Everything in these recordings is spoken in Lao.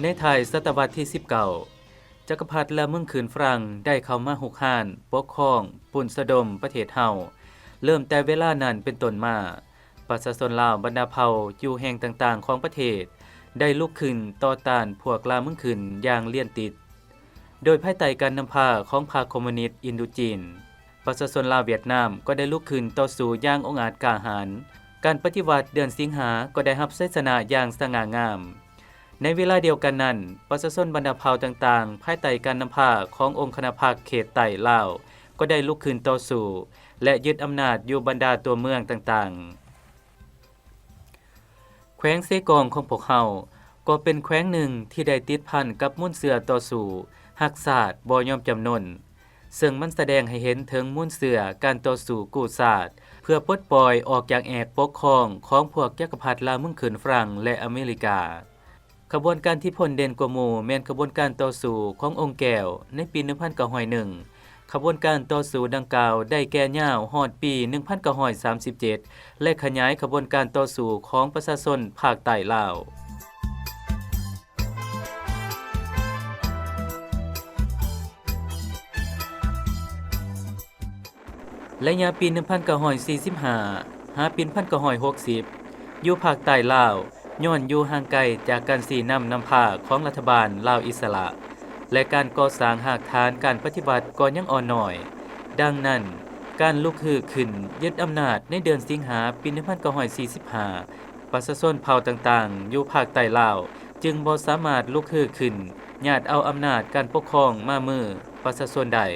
ໃນທ້າຍສະຕະວັດທີສິບເກົ້າ ຈັກກະພັດລາວເມືອງຂືນຝຣັ່ງໄດ້ເຂົ້າມາຮຸກຮານ, ປົກຄອງ, ປຸ້ນສະດົມປະເທດເຮົາ. ເລີ່ມແຕ່ເວລານັ້ນເປັນຕົ້ນມາ, ປະຊາຊົນລາວບັນດາເຜົ່າຢູ່ແຫ່ງຕ່າງໆຂອງປະເທດ ໄດ້ລຸກຂຶ້ນຕໍ່ຕ້ານພວກລາວເມືອງຂືນຢ່າງລຽນຕິດ. ໂດຍພາຍໃຕ້ການນຳພາຂອງພັກຄອມມູນິດອິນໂດຈີນ, ປະຊາຊົນລາວຫວຽດນາມກໍໄດ້ລຸກຂຶ້ນຕໍ່ສູ້ຢ່າງອົງອາດກ້າຫານ. ການປະຕິວັດເດືອນສິງຫາກໍໄດ້ຮັບໄຊຊະນະຢ່າງສະຫງ່າງາມ. ໃນເວລາດຽວກັນນັ້ນ, ປະຊາຊົນບັນດາເຜົ່າຕ່າງໆ ພາຍໃຕ້ການນຳພາຂອງອົງຄະນະພັກເຂດໃຕ້ລາວ ກໍໄດ້ລຸກຂຶ້ນຕໍ່ສູ້ ແລະ ຍຶດອຳນາດຢູ່ບັນດາຕົວເມືອງຕ່າງໆ. ແຂວງເຊກອງຂອງພວກເຮົາ ກໍເປັນແຂວງໜຶ່ງທີ່ໄດ້ຕິດພັນກັບມູນເຊື້ອຕໍ່ສູ້ຮັກຊາດບໍ່ຍອມຈຳນົນ, ເຊິ່ງມັນສະແດງໃຫ້ເຫັນເຖິງມູນເຊື້ອການຕໍ່ສູ້ກູ້ຊາດ ເພື່ອປົດປ່ອຍອອກຈາກແອກປົກຄອງຂອງພວກຈັກກະພັດລາວເມືອງຂືນຝຣັ່ງ ແລະ ອາເມລິກາ. ຂະບວນການທີ່ພົ້ນເດັ່ນກວ່າໝູ່ແມ່ນຂະບວນການຕໍ່ສູ້ຂອງອົງແກ້ວໃນປີໜຶ່ງພັນເກົ້າຮ້ອຍໜຶ່ງ. ຂະບວນການຕໍ່ສູ້ດັ່ງກ່າວໄດ້ແກ່ຍາວຮອດປີໜຶ່ງພັນເກົ້າຮ້ອຍສາມສິບເຈັດ ແລະ ຂະຫຍາຍຂະບວນການຕໍ່ສູ້ຂອງປະຊາຊົນພາກໃຕ້ລາວ. ໄລຍະປີໜຶ່ງພັນເກົ້າຮ້ອຍສີ່ສິບຫ້າ ຫາປີໜຶ່ງພັນເກົ້າຮ້ອຍຫົກສິບ ຢູ່ພາກໃຕ້ລາວ ຍ້ອນຢູ່ຫ່າງໄກຈາກການຊີ້ນຳນຳພາຂອງລັດຖະບານລາວອິດສະຫຼະ ແລະ ການກໍ່ສ້າງຮາກຖານການປະຕິວັດກໍຍັງອ່ອນນ້ອຍ. ດັ່ງນັ້ນ, ການລຸກຮືຂຶ້ນຍຶດອຳນາດໃນເດືອນສິງຫາປີໜຶ່ງພັນເກົ້າຮ້ອຍສີ່ສິບຫ້າ ປະຊາຊົນເຜົ່າຕ່າງໆຢູ່ພາກໃຕ້ລາວ ຈຶ່ງບໍ່ສາມາດລຸກຮືຂຶ້ນຍາດເອົາອຳນາດການປົກຄອງມາມືປະຊາຊົນໄດ້.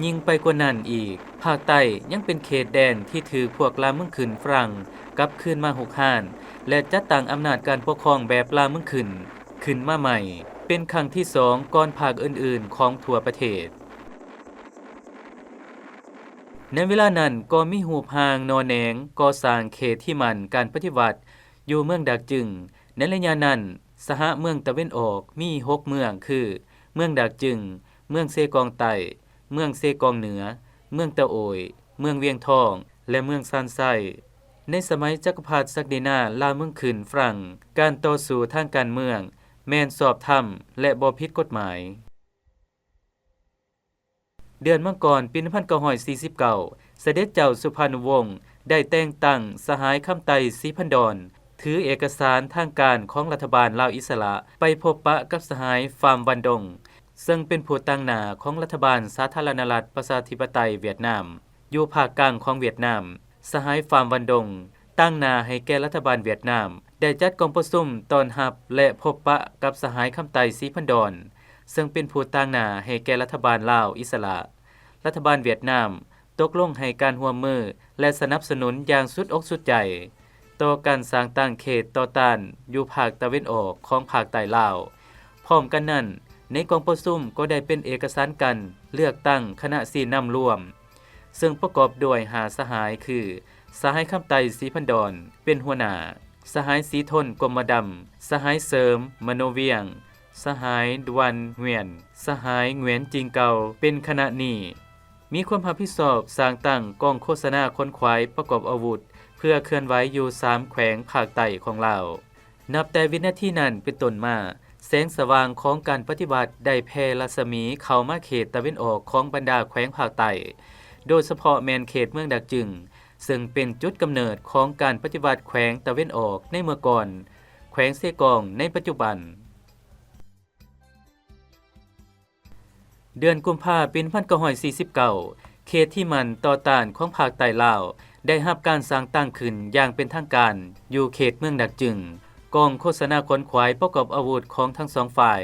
ຍິ່ງໄປກວ່ານັ້ນອີກ, ພາກໃຕ້ຍັງເປັນເຂດແດນທີ່ຖືກພວກລາວເມືອງຂືນຝຣັ່ງກັບຄືນມາຮຸກຮານ ແລະ ຈັດຕັ້ງອຳນາດການປົກຄອງແບບລາວເມືອງຂືນຂຶ້ນມາໃໝ່ ເປັນຄັ້ງທີສອງ ກ່ອນພາກອື່ນໆຂອງທົ່ວປະເທດ. ໃນເວລານັ້ນກໍມີຮູບຮ່າງໜໍ່ແໜງກໍ່ສ້າງເຂດທີ່ໝັ້ນການປະຕິວັດຢູ່ເມືອງດາກຈຶງ. ໃນໄລຍະນັ້ນ, ສະຫະເມືອງຕາເວັນອອກມີຫົກເມືອງ ຄື ເມືອງດາກຈຶງ, ເມືອງເຊກອງໃຕ້, ເມືອງເຊກອງເໜືອ, ເມືອງຕາໂອຍ, ເມືອງວຽງທອງ ແລະ ເມືອງຊານໄຊ. ໃນສະໄໝຈັກກະພັດສັກດີນາ ລາວເມືອງຂືນຝຣັ່ງ, ການຕໍ່ສູ້ທາງການເມືອງແມ່ນຊອບທຳ ແລະ ບໍ່ຜິດກົດໝາຍ. ເດືອນມັງກອນ ປີໜຶ່ງພັນເກົ້າຮ້ອຍສີ່ສິບເກົ້າ ສະເດັດເຈົ້າສຸພານຸວົງໄດ້ແຕ່ງຕັ້ງສະຫາຍຄຳໄຕ ສີພັນດອນ ຖືເອກະສານທາງການຂອງລັດຖະບານລາວອິດສະຫຼະ ໄປພົບປະກັບສະຫາຍ ຟາມວັນດົງ ເຊິ່ງເປັນຜູ້ຕາງໜ້າຂອງລັດຖະບານສາທາລະນະລັດປະຊາທິປະໄຕຫວຽດນາມ ຢູ່ພາກກາງຂອງຫວຽດນາມ. ສະຫາຍ ຟາມວັນດົງ ຕາງໜ້າໃຫ້ແກ່ລັດຖະບານຫວຽດນາມ ໄດ້ຈັດກອງປະຊຸມຕ້ອນຮັບ ແລະ ພົບປະກັບສະຫາຍ ຄຳໄຕ ສີພັນດອນ ເຊິ່ງເປັນຜູ້ຕາງໜ້າໃຫ້ແກ່ລັດຖະບານລາວອິດສະຫຼະ. ລັດຖະບານຫວຽດນາມຕົກລົງໃຫ້ການຮ່ວມມື ແລະ ສະໜັບສະໜູນຢ່າງສຸດອົກສຸດໃຈຕໍ່ການສ້າງຕັ້ງເຂດຕໍ່ຕ້ານຢູ່ພາກຕາເວັນອອກຂອງພາກໃຕ້ລາວ. ພ້ອມກັນນັ້ນ, ໃນກອງປະຊຸມກໍໄດ້ເປັນເອກະສານກັນເລືອກຕັ້ງຄະນະຊີ້ນຳລວມ ເຊິ່ງປະກອບດ້ວຍຫ້າສະຫາຍ ຄື ສະຫາຍ ຄຳໄຕ ສີພັນດອນ ເປັນຫົວໜ້າ, ສະຫາຍ ສີທົນ ກົມມະດຳ, ສະຫາຍ ເສີມ ມະໂນວຽງ, ສະຫາຍ ດວັນ ຫວຽນ, ສະຫາຍ ຫງວຽນ ຈິງເກົາ ເປັນຄະນະນີ້. ມີຄວາມຮັບຜິດຊອບສ້າງຕັ້ງກອງໂຄສະນາຂົນຂວາຍປະກອບອາວຸດ ເພື່ອເຄື່ອນໄຫວຢູ່ສາມແຂວງພາກໃຕ້ຂອງລາວ. ນັບແຕ່ວິນາທີນັ້ນເປັນຕົ້ນມາ, ແສງສະຫວ່າງຂອງການປະຕິວັດໄດ້ແຜ່ລັດສະໝີເຂົ້າມາເຂດຕາເວັນອອກຂອງບັນດາແຂວງພາກໃຕ້, ໂດຍສະເພາະແມ່ນເຂດເມືອງດາກຈຶງ, ເຊິ່ງເປັນຈຸດກຳເນີດຂອງການປະຕິວັດແຂວງຕາເວັນອອກໃນເມື່ອກ່ອນ, ແຂວງເຊກອງໃນປັດຈຸບັນ. ເດືອນກຸມພາ ປີໜຶ່ງພັນເກົ້າຮ້ອຍສີ່ສິບເກົ້າ ເຂດທີ່ໝັ້ນຕໍ່ຕ້ານຂອງພາກໃຕ້ລາວ ໄດ້ຮັບການສ້າງຕັ້ງຂຶ້ນຢ່າງເປັນທາງການຢູ່ເຂດເມືອງດາກຈຶງ. ກອງໂຄສະນາຂົນຂວາຍປະກອບອາວຸດຂອງທັງສອງຝ່າຍ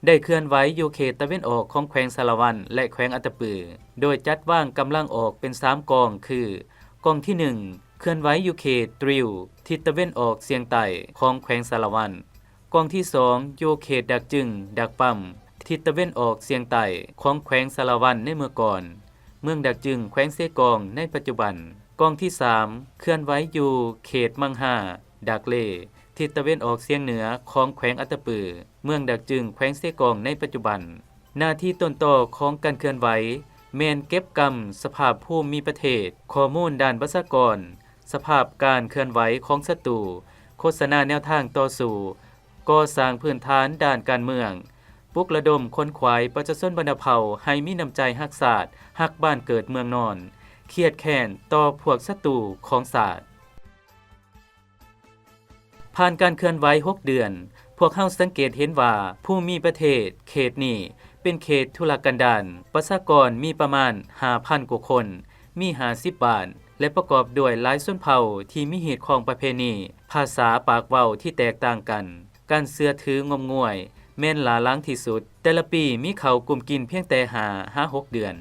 ໄດ້ເຄື່ອນໄຫວຢູ່ເຂດຕາເວັນອອກຂອງແຂວງສາລະວັນ ແລະ ແຂວງອັດຕະປື ໂດຍຈັດວາງກຳລັງອອກເປັນສາມກອງ ຄື ກອງທີໜຶ່ງ ເຄື່ອນໄຫວຢູ່ເຂດຕຣິວ ທິດຕາເວັນອອກສຽງໃຕ້ຂອງແຂວງສາລະວັນ, ກອງທີສອງ ຢູ່ເຂດດາກຈຶງ ດາກປຳ ທິດຕາເວັນອອກສຽງໃຕ້ຂອງແຂວງສາລະວັນໃນເມື່ອກ່ອນ, ເມືອງດາກຈຶງ ແຂວງເຊກອງໃນປັດຈຸບັນ, ກອງທີສາມ ເຄື່ອນໄຫວຢູ່ເຂດມັງຮາ ດາກເລ ທິດຕາເວັນອອກສຽງເໜືອຂອງແຂວງອັດຕະປື, ເມືອງດາກຈຶງ ແຂວງເຊກອງໃນປັດຈຸບັນ. ໜ້າທີ່ຕົ້ນຕໍຂອງການເຄື່ອນໄຫວແມ່ນເກັບກຳສະພາບພູມມີປະເທດ, ຂໍ້ມູນດ້ານປະຊາກອນ, ສະພາບການເຄື່ອນໄຫວຂອງສັດຕູ, ໂຄສະນາແນວທາງຕໍ່ສູ້ ກໍ່ສ້າງພື້ນຖານດ້ານການເມືອງ, ປຸກລະດົມຂົນຂວາຍປະຊາຊົນບັນດາເຜົ່າໃຫ້ມີນ້ຳໃຈຮັກຊາດ, ຮັກບ້ານເກີດເມືອງນອນ, ຄຽດແຄ້ນຕໍ່ພວກສັດຕູຂອງຊາດ. ຜ່ານການເຄື່ອນໄຫວຫົກເດືອນ, ພວກເຮົາສັງເກດເຫັນວ່າພູມີປະເທດເຂດນີ້ເປັນເຂດທຸລະກັນດານ, ປະຊາກອນມີປະມານຫ້າພັນກວ່າຄົນ, ມີຫ້າສິບບ້ານ ແລະ ປະກອບດ້ວຍຫຼາຍຊົນເຜົ່າທີ່ມີຮີດຄອງປະເພນີ, ພາສາ, ປາກເວົ້າທີ່ແຕກຕ່າງກັນ. ການເຊື່ອຖືງົມງວາຍແມ່ນຫຼ້າຫຼັງທີ່ສຸດ. ແຕ່ລະປີມີເຂົ້າກຸ້ມກິນພຽງແຕ່ຫ້າຫາຫົກເດືອນ.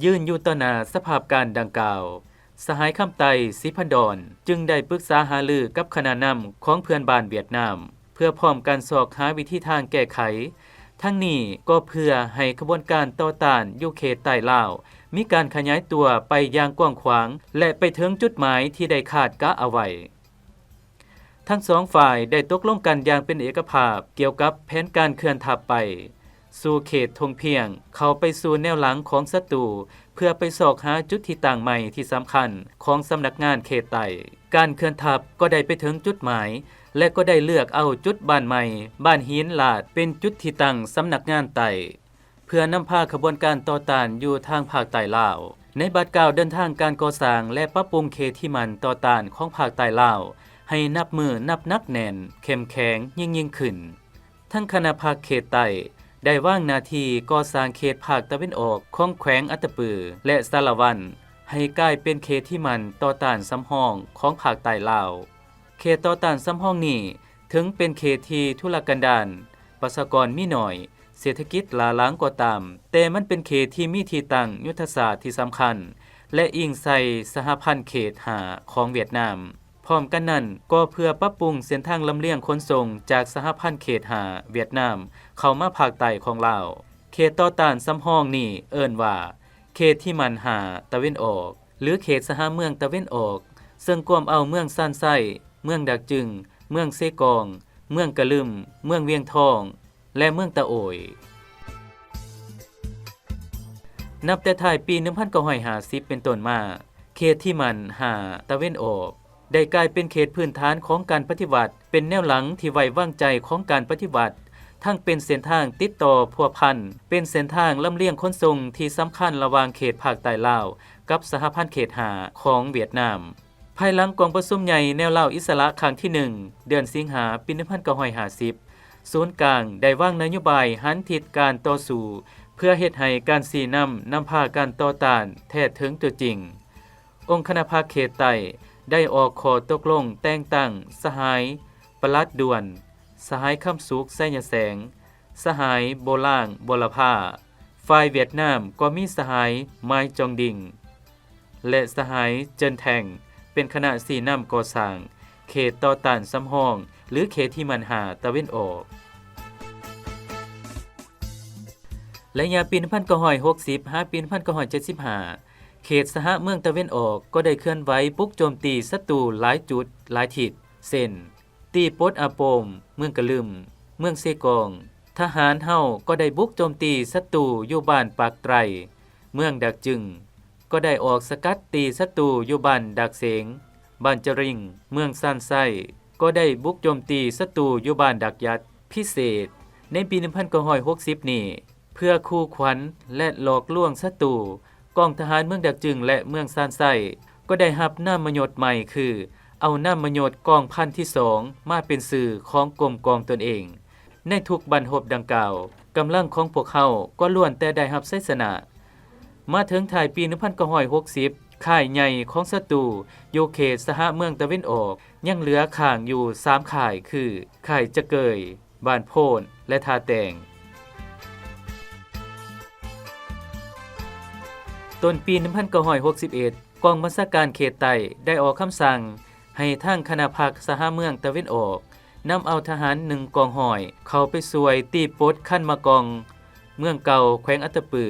ຢືນຢູ່ຕໍ່ໜ້າສະພາບການດັ່ງກ່າວ, ສະຫາຍຄຳໄຕ ສີພັນດອນ ຈຶ່ງໄດ້ປຶກສາຫາລືກັບຄະນະນຳຂອງເພື່ອນບ້ານຫວຽດນາມ ເພື່ອພ້ອມກັນຊອກຫາວິທີທາງແກ້ໄຂ. ທັງນີ້ກໍເພື່ອໃຫ້ຂະບວນການຕໍ່ຕ້ານຢູ່ເຂດໃຕ້ລາວ ມີການຂະຫຍາຍຕົວໄປຢ່າງກວ້າງຂວາງ ແລະ ໄປເຖິງຈຸດໝາຍທີ່ໄດ້ຄາດກະເອົາໄວ້. ທັງສອງຝ່າຍໄດ້ຕົກລົງກັນຢ່າງເປັນເອກະພາບກ່ຽວກັບແຜນການເຄື່ອນທັບໄປສູ່ເຂດທົ່ງພຽງ, ເຂົ້າໄປສູ່ແນວຫຼັງຂອງສັດຕູ ເພື່ອໄປຊອກຫາຈຸດທີ່ຕັ້ງໃໝ່ທີ່ສຳຄັນຂອງສຳນັກງານເຂດໃຕ້. ການເຄື່ອນທັບກໍໄດ້ໄປເຖິງຈຸດໝາຍ ແລະ ກໍໄດ້ເລືອກເອົາຈຸດບ້ານໃໝ່ ບ້ານຫີນລາດ ເປັນຈຸດທີ່ຕັ້ງສຳນັກງານໃຕ້. ເພື່ອນຳພາຂະບວນການຕໍ່ຕ້ານຢູ່ທາງພາກໃຕ້ລາວ ໃນບາດກ້າວເດີນທາງການກໍ່ສ້າງ ແລະ ປັບປຸງເຂດທີ່ໝັ້ນຕໍ່ຕ້ານຂອງພາກໃຕ້ລາວ ໃຫ້ນັບມື້ນັບໜັກແໜ້ນ, ເຂັ້ມແຂງຍິ່ງໆຂຶ້ນ. ທັງຄະນະພັກເຂດໃຕ້ໄດ້ວາງໜ້າທີ່ກໍ່ສ້າງເຂດພາກຕາເວັນອອກຂອງແຂວງອັດຕະປື ແລະ ສາລະວັນ ໃຫ້ກາຍເປັນເຂດທີ່ໝັ້ນຕໍ່ຕ້ານສຳຮອງຂອງພາກໃຕ້ລາວ. ເຂດຕໍ່ຕ້ານສຳຮອງນີ້ ເຖິງເປັນເຂດທີ່ທຸລະກັນດານ, ປະຊາກອນມີໜ້ອຍ, ເສດຖະກິດຫຼ້າຫຼັງກໍຕາມ, ແຕ່ມັນເປັນເຂດທີ່ມີທີ່ຕັ້ງຍຸດທະສາດທີ່ສຳຄັນ ແລະ ອີງໃສ່ສະຫະພັນເຂດຫ້າຂອງຫວຽດນາມ. ພ້ອມກັນນັ້ນ, ກໍເພື່ອປັບປຸງເສັ້ນທາງລຳລຽງຂົນສົ່ງຈາກສະຫະພັນເຂດຫ້າຫວຽດນາມເຂົ້າມາພາກໃຕ້ຂອງລາວ. ເຂດຕໍ່ຕ້ານສຳຮອງນີ້ເອີ້ນວ່າ ເຂດທີ່ໝັ້ນຫ້າຕາເວັນອອກ ຫຼື ເຂດສະຫະເມືອງຕາເວັນອອກ, ເຊິ່ງກວມເອົາເມືອງຊານໄຊ, ເມືອງດາກຈຶງ, ເມືອງເຊກອງ, ເມືອງກະລຶມ, ເມືອງວຽງທອງ ແລະ ເມືອງຕາໂອຍ. ນັບແຕ່ທ້າຍປີໜຶ່ງພັນເກົ້າຮ້ອຍຫ້າສິບເປັນຕົ້ນມາ, ເຂດທີ່ໝັ້ນຫ້າຕາເວັນອອກ ໄດ້ກາຍເປັນເຂດພື້ນຖານຂອງການປະຕິວັດ, ເປັນແນວຫຼັງທີ່ໄວ້ວາງໃຈຂອງການປະຕິວັດ, ທັງເປັນເສັ້ນທາງຕິດຕໍ່ພົວພັນ, ເປັນເສັ້ນທາງລຳລຽງຂົນສົ່ງທີ່ສຳຄັນລະຫວ່າງເຂດພາກໃຕ້ລາວກັບສະຫະພັນເຂດຫ້າຂອງຫວຽດນາມ. ພາຍຫຼັງກອງປະຊຸມໃຫຍ່ແນວລາວອິດສະຫຼະຄັ້ງທີໜຶ່ງ ເດືອນສິງຫາ ປີໜຶ່ງພັນເກົ້າຮ້ອຍຫ້າສິບ ສູນກາງໄດ້ວາງນະໂຍບາຍຫັນທິດການຕໍ່ສູ້ ເພື່ອເຮັດໃຫ້ການຊີ້ນຳນຳພາການຕໍ່ຕ້ານແທດເຖິງຕົວຈິງ. ອົງຄະນະພັກເຂດໃຕ້ໄດ້ອອກຂໍ້ຕົກລົງແຕ່ງຕັ້ງສະຫາຍປະຫຼັດດ່ວນ, ສະຫາຍຄຳສຸກ ໄຊຍະແສງ, ສະຫາຍໂບລາງ ບົວລະພາ. ຝ່າຍຫວຽດນາມກໍມີສະຫາຍ ມາຍ ຈອງດິງ ແລະ ສະຫາຍ ເຈິນແທງ ເປັນຄະນະຊີ້ນຳກໍ່ສ້າງເຂດຕໍ່ຕ້ານສຳຮອງ ຫຼື ເຂດທີ່ໝັ້ນຫ້າຕາເວັນອອກ. ໄລຍະປີໜຶ່ງພັນເກົ້າຮ້ອຍຫົກສິບ ຫາປີໜຶ່ງພັນເກົ້າຮ້ອຍເຈັດສິບຫ້າ ເຂດສະຫະເມືອງຕາເວັນອອກກໍໄດ້ເຄື່ອນໄຫວບຸກໂຈມຕີສັດຕູຫຼາຍຈຸດ, ຫຼາຍທິດ ເຊັ່ນ ຕີປົດອາໂປມ, ເມືອງກະລຶມ, ເມືອງເຊກອງ. ທະຫານເຮົາກໍໄດ້ບຸກໂຈມຕີສັດຕູຢູ່ບ້ານປາກໄຕ, ເມືອງດາກຈຶງ, ກໍໄດ້ອອກສະກັດຕີສັດຕູຢູ່ບ້ານດາກເສງ, ບ້ານຈະຣິງ, ເມືອງຊານໄຊ, ກໍໄດ້ບຸກໂຈມຕີສັດຕູຢູ່ບ້ານດາກຍັດ. ພິເສດ, ໃນປີໜຶ່ງພັນເກົ້າຮ້ອຍຫົກສິບນີ້, ເພື່ອຂູ່ຂວັນ ແລະ ຫຼອກລວງສັດຕູ, ກອງທະຫານເມືອງດາກຈຶງ ແລະ ເມືອງຊານໄຊ ກໍໄດ້ຮັບນາມມະຍົດໃໝ່ຄື ເອົານາມມະຍົດກອງພັນທີສອງ ມາເປັນຊື່ຂອງກົມກອງຕົນເອງ. ໃນທຸກບັ້ນຮົບດັ່ງກ່າວ, ກຳລັງຂອງພວກເຮົາກໍລ້ວນແຕ່ໄດ້ຮັບໄຊຊະນະ. ມາເຖິງທ້າຍປີໜຶ່ງພັນເກົ້າຮ້ອຍຫົກສິບ ຄ້າຍໃຫຍ່ຂອງສັດຕູຢູ່ເຂດສະຫະເມືອງຕາເວັນອອກ ຍັງເຫຼືອຄ້າງຢູ່ສາມຄ້າຍ ຄື ຄ້າຍຈະເກີຍ, ບ້ານໂພນ ແລະ ທ່າແຕງ. ຕົ້ນປີໜຶ່ງພັນເກົ້າຮ້ອຍຫົກສິບເອັດ ກອງບັນຊາການເຂດໃຕ້ໄດ້ອອກຄຳສັ່ງໃຫ້ທາງຄະນະພັກສະຫະເມືອງຕາເວັນອອກ ນຳເອົາທະຫານໜຶ່ງກອງຮ້ອຍເຂົ້າໄປຊ່ວຍຕີປົດຄັນມະກອງ ເມືອງເກົ່າ ແຂວງອັດຕະປື.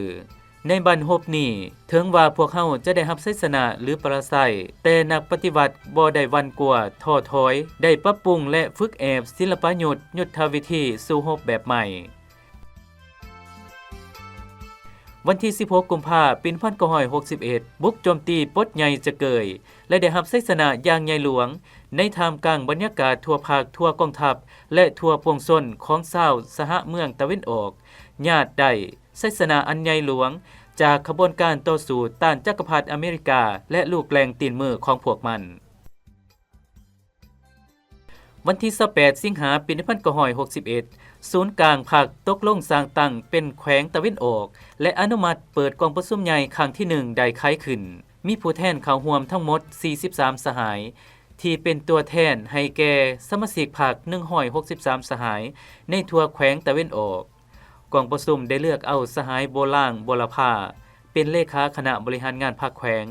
ໃນບັ້ນຮົບນີ້, ເຖິງວ່າພວກເຮົາຈະໄດ້ຮັບໄຊຊະນະ ຫຼື ປະລາໄຊ, ແຕ່ນັກປະຕິວັດບໍ່ໄດ້ຫວັ່ນກົວທໍ້ຖອຍ, ໄດ້ປັບປຸງ ແລະ ຝຶກແອບສິລະປະຍຸດ, ຍຸດທະວິທີສູ້ຮົບແບບໃໝ່. ເ ວັນທີສິບຫົກ ກຸມພາ ປີໜຶ່ງພັນເກົ້າຮ້ອຍຫົກສິບເອັດ ບຸກໂຈມຕີປົດໃຫຍ່ຈະເກີຍ ແລະ ໄດ້ຮັບໄຊຊະນະຢ່າງໃຫຍ່ຫຼວງ ໃນທ່າມກາງບັນຍາກາດທົ່ວພັກ, ທົ່ວກອງທັບ ແລະ ທົ່ວປວງຊົນຂອງຊາວສະຫະເມືອງຕາເວັນອອກ ຍາດໄດ້ໄຊຊະນະອັນໃຫຍ່ຫຼວງ ຈາກຂະບວນການຕໍ່ສູ້ຕ້ານຈັກກະພັດອາເມລິກາ ແລະ ລູກແຫຼ່ງຕີນມືຂອງພວກມັນ. ວັນທີຊາວແປດ ສິງຫາ ປີໜຶ່ງພັນເກົ້າຮ້ອຍຫົກສິບເອັດ ສູນກາງພັກຕົກລົງສ້າງຕັ້ງເປັນແຂວງຕາເວັນອອກ ແລະ ອະນຸມັດເປີດກອງປະຊຸມໃຫຍ່ຄັ້ງທີໜຶ່ງໄດ້ໄຂຂຶ້ນ. ມີຜູ້ແທນເຂົ້າຮ່ວມທັງໝົດສີ່ສິບສາມສະຫາຍ ທີ່ເປັນຕົວແທນໃຫ້ແກ່ສະມາຊິກພັກໜຶ່ງຮ້ອຍຫົກສິບສາມສະຫາຍ ໃນທົ່ວແຂວງຕາເວັນອອກ. ກອງປະຊຸມໄດ້ເລືອກເອົາສະຫາຍ ໂບລາງ ບົວລະພາ ເປັນເລຂາຄະນະບໍລິຫານງານພັກແຂວງ,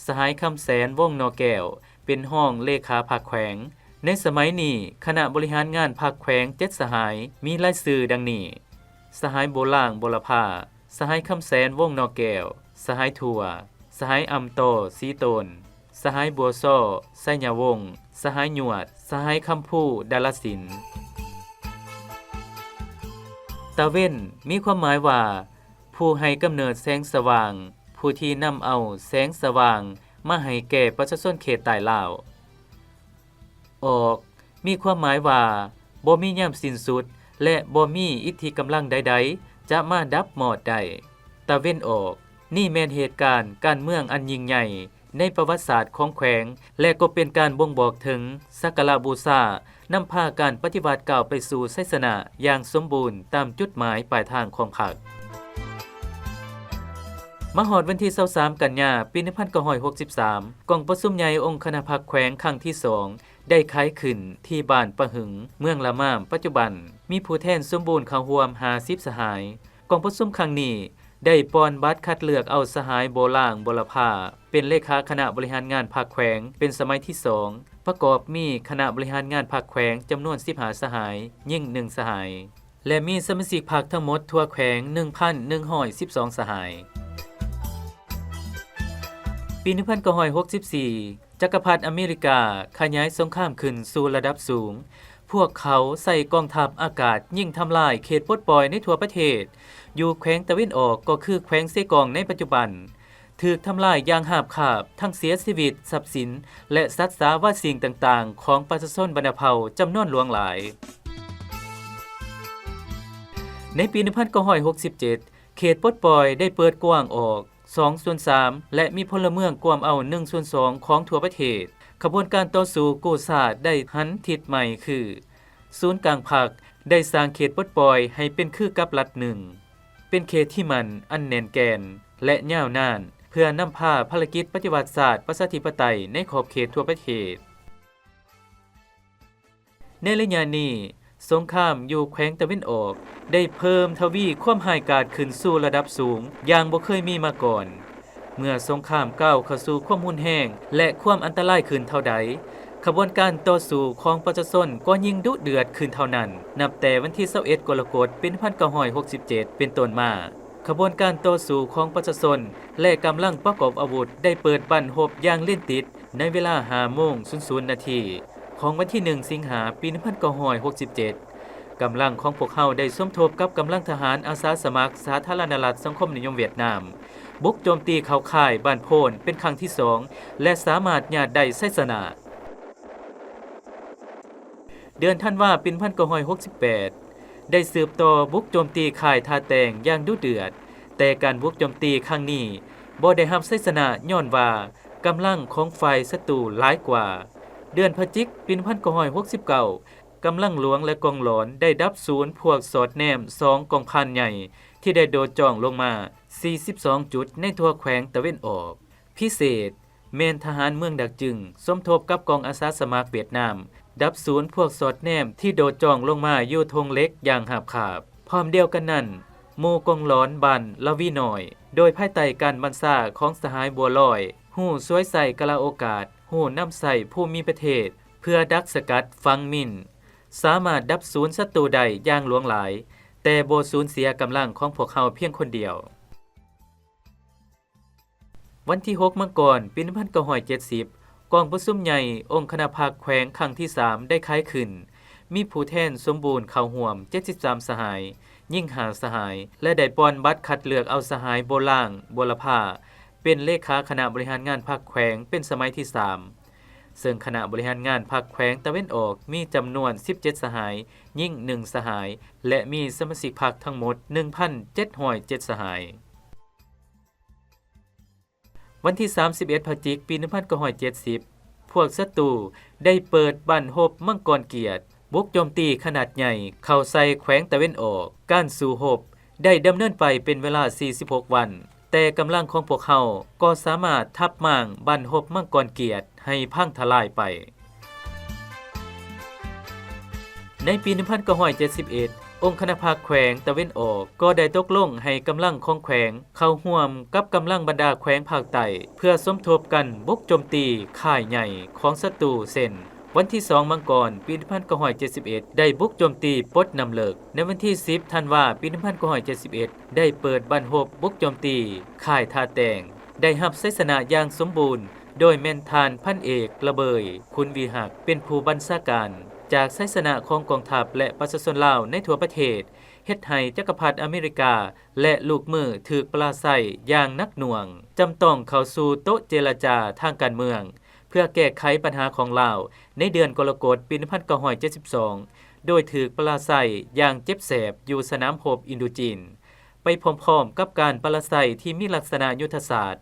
ສະຫາຍ ຄຳແສນ ວົງໜໍ່ແກ້ວ ເປັນຮອງເລຂາພັກແຂວງ. ໃນສະໄໝນີ້ ຄະນະບໍລິຫານງານພັກແຂວງເຈັດສະຫາຍ ມີລາຍຊື່ດັ່ງນີ້: ສະຫາຍ ໂບລາງ ບົວລະພາ, ສະຫາຍ ຄຳແສນ ວົງໜໍ່ແກ້ວ, ສະຫາຍ ທົວ, ສະຫາຍ ອຳຕໍ່ ສີໂຕນ, ສະຫາຍ ບົວຊໍ ໄຊຍະວົງ, ສະຫາຍ ຍວດ, ສະຫາຍ ຄຳພູ ດາລະສິນ. ຕາເວັນ ມີຄວາມໝາຍວ່າ ຜູ້ໃຫ້ກຳເນີດແສງສະຫວ່າງ, ຜູ້ທີ່ນຳເອົາແສງສະຫວ່າງມາໃຫ້ແກ່ປະຊາຊົນເຂດໃຕ້ລາວ. ອອກ ມີຄວາມໝາຍວ່າ ບໍ່ມີຍາມສິ້ນສຸດ ແລະ ບໍ່ມີອິດທິກຳລັງໃດໆ ຈະມາດັບມອດໄດ້. ຕາເວັນອອກ ນີ້ແມ່ນເຫດການການເມືອງອັນຍິ່ງໃຫຍ່ໃນປະຫວັດສາດຂອງແຂວງ ແລະ ກໍເປັນການບົ່ງບອກເຖິງສັກກາລະບູຊາ ນຳພາການປະຕິວັດກ້າວໄປສູ່ໄຊຊະນະຢ່າງສົມບູນຕາມຈຸດໝາຍປາຍທາງຂອງພັກ. ມາຮອດວັນທີຊາວສາມ ກັນຍາ ປີໜຶ່ງພັນເກົ້າຮ້ອຍຫົກສິບສາມ ກອງປະຊຸມໃຫຍ່ອົງຄະນະພັກແຂວງຄັ້ງທີສອງ ໄດ້ໄຂຂຶ້ນທີ່ບ້ານປະຫຶງ ເມືອງລະມາມ ປັດຈຸບັນ, ມີຜູ້ແທນສົມບູນເຂົ້າຮ່ວມຫ້າສິບສະຫາຍ. ກອງປະຊຸມຄັ້ງນີ້ໄດ້ປ່ອນບັດຄັດເລືອກເອົາສະຫາຍ ໂບລາງ ບົວລະພາ ເປັນເລຂາຄະນະບໍລິຫານງານພັກແຂວງເປັນສະໄໝທີສອງ ປະກອບມີຄະນະບໍລິຫານງານພັກແຂວງຈຳນວນສິບຫ້າສະຫາຍ, ຍິງໜຶ່ງສະຫາຍ ແລະ ມີສະມາຊິກພັກທັງໝົດທົ່ວແຂວງໜຶ່ງພັນໜຶ່ງຮ້ອຍສິບສອງສະຫາຍ. ປີໜຶ່ງພັນເກົ້າຮ້ອຍຫົກສິບສີ່ ຈັກກະພັດອາເມລິກາຂະຫຍາຍສົງຄາມຂຶ້ນສູ່ລະດັບສູງ. ພວກເຂົາໃຊ້ກອງທັບອາກາດຍິງທຳລາຍເຂດປົດປ່ອຍໃນທົ່ວປະເທດ. ຢູ່ແຂວງຕາເວັນອອກ ກໍຄືແຂວງເຊກອງໃນປັດຈຸບັນ, ຖືກທຳລາຍຢ່າງຫາບຄາບ, ທັງເສຍຊີວິດ, ຊັບສິນ ແລະ ສັດສາວາສິ່ງຕ່າງໆຂອງປະຊາຊົນບັນດາເຜົ່າຈຳນວນຫຼວງຫຼາຍ. ໃນປີໜຶ່ງພັນເກົ້າຮ້ອຍຫົກສິບເຈັດ ເຂດປົດປ່ອຍໄດ້ເປີດກວ້າງອອກສອງສ່ວນສາມ ແລະ ມີພົນລະເມືອງກວມເອົາໜຶ່ງສ່ວນສອງຂອງທົ່ວປະເທດ. ຂະບວນການຕໍ່ສູ້ກູ້ຊາດໄດ້ຫັນທິດໃໝ່ຄື ສູນກາງພັກໄດ້ສ້າງເຂດປົດປ່ອຍໃຫ້ເປັນຄືກັບລັດໜຶ່ງ, ເປັນເຂດທີ່ໝັ້ນອັນແໜ້ນແກ່ນ ແລະ ຍາວນານ ເພື່ອນຳພາພາລະກິດປະຕິວັດຊາດປະຊາທິປະໄຕໃນຂອບເຂດທົ່ວປະເທດ. ໃນໄລຍະນີ້, ສົງຄາມຢູ່ແຂວງຕາເວັນອອກໄດ້ເພີ່ມທະວີຄວາມຮ້າຍກາດຂຶ້ນສູ່ລະດັບສູງຢ່າງບໍ່ເຄີຍມີມາກ່ອນ. ເມື່ອສົງຄາມກ້າວເຂົ້າສູ່ຄວາມຮຸນແຮງ ແລະ ຄວາມອັນຕະລາຍຂຶ້ນເທົ່າໃດ, ຂະບວນການຕໍ່ສູ້ຂອງປະຊາຊົນກໍຍິ່ງດຸເດືອດຂຶ້ນເທົ່ານັ້ນ. ນັບແຕ່ວັນທີຊາວເອັດ ກໍລະກົດ ປີໜຶ່ງພັນເກົ້າຮ້ອຍຫົກສິບເຈັດ ເປັນຕົ້ນມາ, ຂະບວນການຕໍ່ສູ້ຂອງປະຊາຊົນ ແລະ ກຳລັງປະກອບອາວຸດໄດ້ເປີດບັ້ນຮົບຢ່າງເລັ່ນຕິດໃນເວລາຫ້າໂມງສູນນາທີຂອງວັນທີໜຶ່ງ ສິງຫາ ປີໜຶ່ງພັນເກົ້າຮ້ອຍຫົກສິບເຈັດ. ກຳລັງຂອງພວກເຮົາໄດ້ສົມທົບກັບກຳລັງທະຫານອາສາສະໝັກສາທາລະນະລັດສັງຄົມນິຍົມຫວຽດນາມ ບຸກໂຈມຕີເຂົ້າຄ້າຍບ້ານໂພນເປັນຄັ້ງທີສອງ ແລະ ສາມາດຍາດໄດ້ໄຊຊະນະ. ເດືອນທັນວາ ປີໜຶ່ງພັນເກົ້າຮ້ອຍຫົກສິບແປດ ໄດ້ສືບຕໍ່ບຸກໂຈມຕີຄ້າຍທ່າແຕງຢ່າງດຸເດືອດ, ແຕ່ການບຸກໂຈມຕີຄັ້ງນີ້ບໍ່ໄດ້ຮັບໄຊຊະນະຍ້ອນວ່າກຳລັງຂອງຝ່າຍສັດຕູຫຼາຍກວ່າ. ເດືອນພະຈິກ ປີໜຶ່ງພັນເກົ້າຮ້ອຍຫົກສິບເກົ້າ ກຳລັງຫຼວງ ແລະ ກອງຫຼອນໄດ້ດັບສູນພວກສອດແນມສອງກອງພັນໃຫຍ່ທີ່ໄດ້ໂດດຈ່ອງລົງມາສີ່ສິບສອງຈຸດໃນທົ່ວແຂວງຕາເວັນອອກ. ພິເສດ ແມ່ນທະຫານເມືອງດັກຈຶງ ສົມທົບກັບກອງອາສາສະໝັກຫວຽດນາມ ດັບສູນພວກສອດແນມທີ່ໂດດຈ່ອງລົງມາຢູ່ທົ່ງເຫຼັກຢ່າງຫາບຄາບ. ພ້ອມດຽວກັນນັ້ນ, ໝູ່ກອງຫຼອນບ້ານລະວີນ້ອຍ ໂດຍພາຍໃຕ້ການບັນຊາຂອງສະຫາຍບົວລອຍ ຮູ້ສວຍໃຊ້ກາລະໂອກາດ, ຮູ້ນຳໃຊ້ພູມິປະເທດເພື່ອດັກສະກັດຝັງມິນ, ສາມາດດັບສູນສັດຕູໄດ້ຢ່າງຫຼວງຫຼາຍ, ແຕ່ບໍ່ສູນເສຍກຳລັງຂອງພວກເຮົາພຽງຄົນດຽວ. ວັນທີຫົກ ມັງກອນ ປີໜຶ່ງພັນເກົ້າຮ້ອຍເຈັດສິບ ກອງປະຊຸມໃຫຍ່ອົງຄະນະພັກແຂວງຄັ້ງທີສາມໄດ້ໄຂຂຶ້ນ, ມີຜູ້ແທນສົມບູນເຂົ້າຮ່ວມເຈັດສິບສາມສະຫາຍ, ຍິງຫ້າສະຫາຍ ແລະ ໄດ້ປ່ອນບັດຄັດເລືອກເອົາສະຫາຍ ບົວລາງ ບົວລະພາ ເປັນເລຂາຄະນະບໍລິຫານງານພັກແຂວງເປັນສະໄໝທີສາມ ເຊິ່ງຄະນະບໍລິຫານງານພັກແຂວງຕາເວັນອອກມີຈຳນວນສິບເຈັດສະຫາຍ, ຍິງໜຶ່ງສະຫາຍ ແລະ ມີສະມາຊິກພັກທັງໝົດໜຶ່ງພັນເຈັດຮ້ອຍເຈັດສະຫາຍ. ວັນທີສາມສິບເອັດ ພະຈິກ ປີໜຶ່ງພັນເກົ້າຮ້ອຍເຈັດສິບ ພວກສັດຕູໄດ້ເປີດບັ້ນຮົບມັງກອນກຽດ ບຸກໂຈມຕີຂະໜາດໃຫຍ່ເຂົ້າໃສ່ແຂວງຕາເວັນອອກ. ການສູ້ຮົບໄດ້ດຳເນີນໄປເປັນເວລາສີ່ສິບຫົກວັນ, ແຕ່ກຳລັງຂອງພວກເຮົາກໍສາມາດທັບມ້າງບັ້ນຮົບມັງກອນກຽດໃຫ້ພັງທະລາຍໄປ. ໃນປີໜຶ່ງພັນເກົ້າຮ້ອຍເຈັດສິບເອັດ ອົງຄະນະພັກແຂວງຕາເວັນອອກກໍໄດ້ຕົກລົງໃຫ້ກຳລັງຂອງແຂວງເຂົ້າຮ່ວມກັບກຳລັງບັນດາແຂວງພາກໃຕ້ ເພື່ອສົມທົບກັນບຸກໂຈມຕີຄ້າຍໃຫຍ່ຂອງສັດຕູ ເຊັ່ນ ວັນທີສອງ ມັງກອນ ປີໜຶ່ງພັນເກົ້າຮ້ອຍເຈັດສິບເອັດ ໄດ້ບຸກໂຈມຕີປົດນ້ຳເລິກ. ໃນວັນທີສິບ ທັນວາ ປີໜຶ່ງພັນເກົ້າຮ້ອຍເຈັດສິບເອັດ ໄດ້ເປີດບັ້ນຮົບບຸກໂຈມຕີຄ້າຍທ່າແຕງ, ໄດ້ຮັບໄຊຊະນະຢ່າງສົມບູນ ໂດຍແມ່ນທ່ານພັນເອກ ລະເບີຍ ຂຸນວີຮັກ ເປັນຜູ້ບັນຊາການ. ຈາກໄຊຊະນະຂອງກອງທັບ ແລະ ປະຊາຊົນລາວໃນທົ່ວປະເທດ ເຮັດໃຫ້ຈັກກະພັດອາເມລິກາ ແລະ ລູກມືຖືກປະລາໄຊຢ່າງໜັກໜ່ວງ, ຈຳຕ້ອງເຂົ້າສູ່ໂຕະເຈລະຈາທາງການເມືອງ ເພື່ອແກ້ໄຂບັນຫາຂອງລາວໃນເດືອນກໍລະກົດ ປີໜຶ່ງພັນເກົ້າຮ້ອຍເຈັດສິບສອງ ໂດຍຖືກປະລາໄຊຢ່າງເຈັບແສບຢູ່ສະໜາມຮົບອິນໂດຈີນ. ໄປພ້ອມໆກັບການປະລາໄຊທີ່ມີລັກສະນະຍຸດທະສາດ,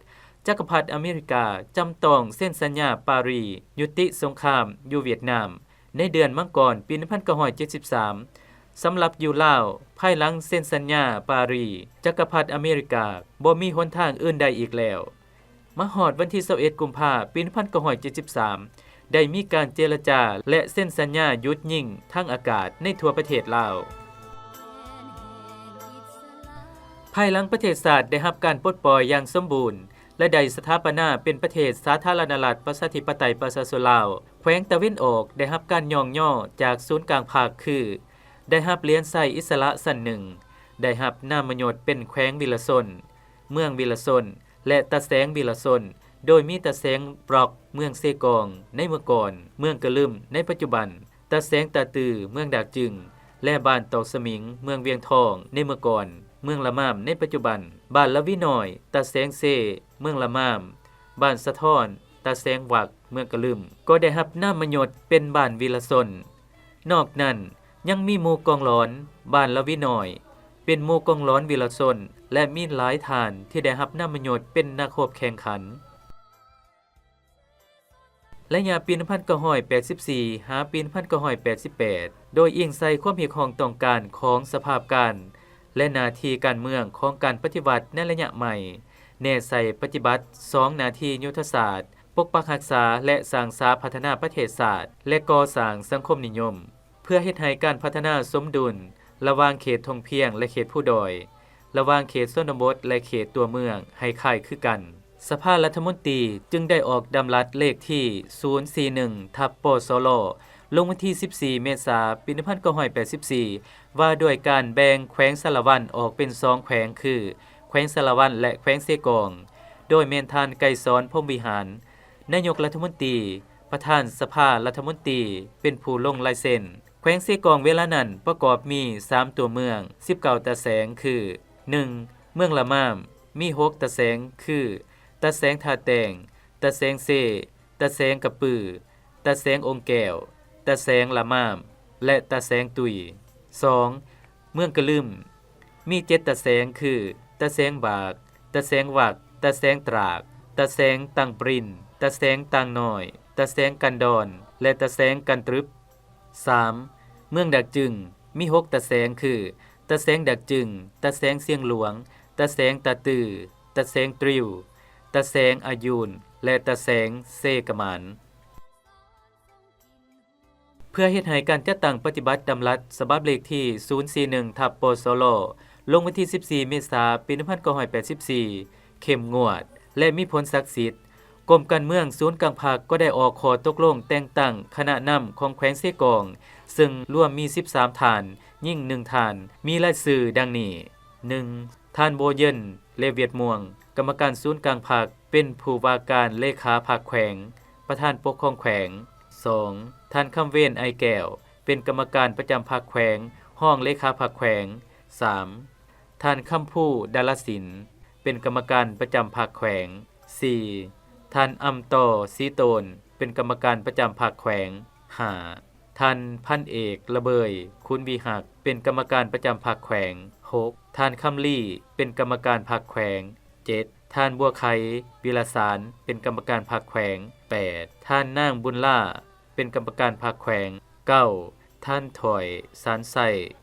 ຈັກກະພັດອາເມລິກາຈຳຕ້ອງເຊັນສັນຍາປາຣີຍຸຕິສົງຄາມຢູ່ຫວຽດນາມ ໃນເດືອນມັງກອນ ປີໜຶ່ງພັນເກົ້າຮ້ອຍເຈັດສິບສາມ. ສຳລັບຢູ່ລາວ, ພາຍຫຼັງເຊັນສັນຍາປາຣີ, ຈັກກະພັດອາເມລິກາບໍ່ມີຫົນທາງອື່ນໃດອີກແລ້ວ. ມາຮອດວັນທີຊາວເອັດ ກຸມພາ ປີໜຶ່ງພັນເກົ້າຮ້ອຍເຈັດສິບສາມ ໄດ້ມີການເຈລະຈາ ແລະ ເຊັນສັນຍາຢຸດຍິງທາງອາກາດໃນທົ່ວປະເທດລາວ. ພາຍຫຼັງປະເທດຊາດໄດ້ຮັບການປົດປ່ອຍຢ່າງສົມບູນ ແລະ ໄດ້ສະຖາປະນາເປັນປະເທດສາທາລະນະລັດ ປະຊາທິປະໄຕ ປະຊາຊົນລາວ, ແຂວງຕາເວັນອອກໄດ້ຮັບການຍ້ອງຍໍຈາກສູນກາງພັກ ຄື ໄດ້ຮັບຫຼຽນໄຊອິດສະຫຼະຊັ້ນໜຶ່ງ, ໄດ້ຮັບນາມມະຍົດເປັນແຂວງວິລະຊົນ, ເມືອງວິລະຊົນ ແລະ ຕາແສງວິລະຊົນ, ໂດຍມີຕາແສງບລັອກ ເມືອງເຊກອງ ໃນເມື່ອກ່ອນ, ເມືອງກະລຶມ ໃນປັດຈຸບັນ, ຕາແສງຕາຕື້ ເມືອງດາກຈຶງ ແລະ ບ້ານຕອກສະໝິງ ເມືອງວຽງທອງ ໃນເມື່ອກ່ອນ, ເມືອງລະມາມ ໃນປັດຈຸບັນ, ບ້ານລະວີນ້ອຍ, ຕາແສງເຊ ເມືອງລະມາມ, ບ້ານສະທ້ອນ, ຕາແສງວັກ ເມືອງກະລຶມ ກໍໄດ້ຮັບນາມມະຍົດເປັນບ້ານວິລະຊົນ. ນອກນັ້ນຍັງມີໝູ່ກອງຫຼອນ ບ້ານລະວີນ້ອຍ ເປັນໝູ່ກອງຫຼອນວິລະຊົນ ແລະ ມີຫຼາຍທ່ານທີ່ໄດ້ຮັບນາມມະຍົດເປັນນັກຮົບແຂ່ງຂັນ. ໄລຍະປີໜຶ່ງພັນເກົ້າຮ້ອຍແປດສິບສີ່ ຫາປີໜຶ່ງພັນເກົ້າຮ້ອຍແປດສິບແປດ ໂດຍອີງໃສ່ຄວາມຮຽກຮ້ອງຕ້ອງການຂອງສະພາບການ ແລະ ໜ້າທີ່ການເມືອງຂອງການປະຕິວັດໃນໄລຍະໃໝ່, ແນໃສ່ປະຕິບັດສອງໜ້າທີ່ຍຸດທະສາດ, ປົກປັກຮັກສາ ແລະ ສ້າງສາພັດທະນາປະເທດຊາດ ແລະ ກໍ່ສ້າງສັງຄົມນິຍົມ, ເພື່ອເຮັດໃຫ້ການພັດທະນາສົມດຸນລະຫວ່າງເຂດທົ່ງພຽງ ແລະ ເຂດພູດອຍ, ລະຫວ່າງເຂດຊົນນະບົດ ແລະ ເຂດຕົວເມືອງໃຫ້ຄ້າຍຄືກັນ. ສະພາລັດຖະມົນຕີຈຶ່ງໄດ້ອອກດຳລັດເລກທີສູນສີ່ໜຶ່ງ ທັບ ປສລ ລົງວັນທີສິບສີ່ ເມສາ ປີໜຶ່ງພັນເກົ້າຮ້ອຍແປດສິບສີ່ ວ່າດ້ວຍການແບ່ງແຂວງສາລະວັນອອກເປັນສອງແຂວງ ຄື ແຂວງສາລະວັນ ແລະ ແຂວງເຊກອງ, ໂດຍແມ່ນທ່ານ ໄກສອນ ພົມວິຫານ ນາຍົກລັດຖະມົນຕີ, ປະທານສະພາລັດຖະມົນຕີ ເປັນຜູ້ລົງລາຍເຊັນ. ແຂວງເຊກອງເວລານັ້ນປະກອບມີສາມຕົວເມືອງ ສິບເກົ້າຕາແສງ ຄື ໜຶ່ງ ເມືອງລະມາມ ມີຫົກຕາແສງ ຄື ຕາແສງທ່າແຕງ, ຕາແສງເຊ, ຕາແສງກະປື, ຕາແສງອົງແກ້ວ, ຕາແສງລະມາມ ແລະ ຕາແສງຕຸ້ຍ. ສອງ ເມືອງກະລຶມ ມີເຈັດຕາແສງ ຄື ຕາແສງບາກ, ຕາແສງວັກ, ຕາແສງຕຣາກ, ຕາແສງຕັງປຣິນ, ຕາແສງຕ່າງນ້ອຍ, ຕາແສງກັນດອນ ແລະ ຕາແສງກັນຕຣຶບ. ສາມ ເມືອງດາກຈຶງ ມີຫົກຕາແສງ ຄື ຕາແສງດາກຈຶງ, ຕາແສງຊຽງຫຼວງ, ຕາແສງຕາຕື້, ຕາແສງຕຣິວ, ຕາແສງອາຍູນ ແລະ ຕາແສງເຊກະໝານ. ເພື່ອເຮັດໃຫ້ການຈັດຕັ້ງປະຕິບັດດຳລັດສະບັບເລກທີສູນສີ່ໜຶ່ງ ທັບ ປສລ ລົງວັນທີສິບສີ່ ເມສາ ປີໜຶ່ງພັນເກົ້າຮ້ອຍແປດສິບສີ່ ເຂັ້ມງວດ ແລະ ມີຜົນສັກສິດ, ກົມການເມືອງສູນກາງພັກກໍໄດ້ອອກຂໍ້ຕົກລົງແຕ່ງຕັ້ງຄະນະນຳຂອງແຂວງເຊກອງ, ເຊິ່ງລວມມີສິບສາມທ່ານ, ຍິງໜຶ່ງທ່ານ, ມີລາຍຊື່ດັ່ງນີ້: ໜຶ່ງ ທ່ານ ໂບເຢັນ ເລວຽດມ່ວງ, ກຳມະການສູນກາງພັກ, ເປັນຜູ້ວ່າການເລຂາພັກແຂວງ, ປະທານປົກຄອງແຂວງ. ສອງ ທ່ານ ຄຳເວນ ໄອແກ້ວ, ເປັນກຳມະການປະຈຳພັກແຂວງ, ຮອງເລຂາພັກແຂວງ, ສາມ ທ່ານຄຳພູ ດາລະສິນ ເປັນກຳມະການປະຈຳພັກແຂວງ. ສີ່ ທ່ານອຳຕໍ່ ສີໂຕນ ເປັນກຳມະການປະຈຳພັກແຂວງ. ຫ້າ ທ່ານພັນເອກ ລະເບີຍ ຄຸນວິຮັກ ເປັນກຳມະການປະຈຳພັກແຂວງ. ຫົກ ທ່ານຄຳລີ ເປັນກຳມະການພັກແຂວງ. ເຈັດ ທ່ານບົວໄຄ ວິລະສານ ເປັນກຳມະການພັກແຂວງ. ແປດ ທ່ານນາງບຸນຫຼ້າ ເປັນກຳມະການພັກແຂວງ. ເກົ້າ ທ່ານຖອຍ ສານໄຊ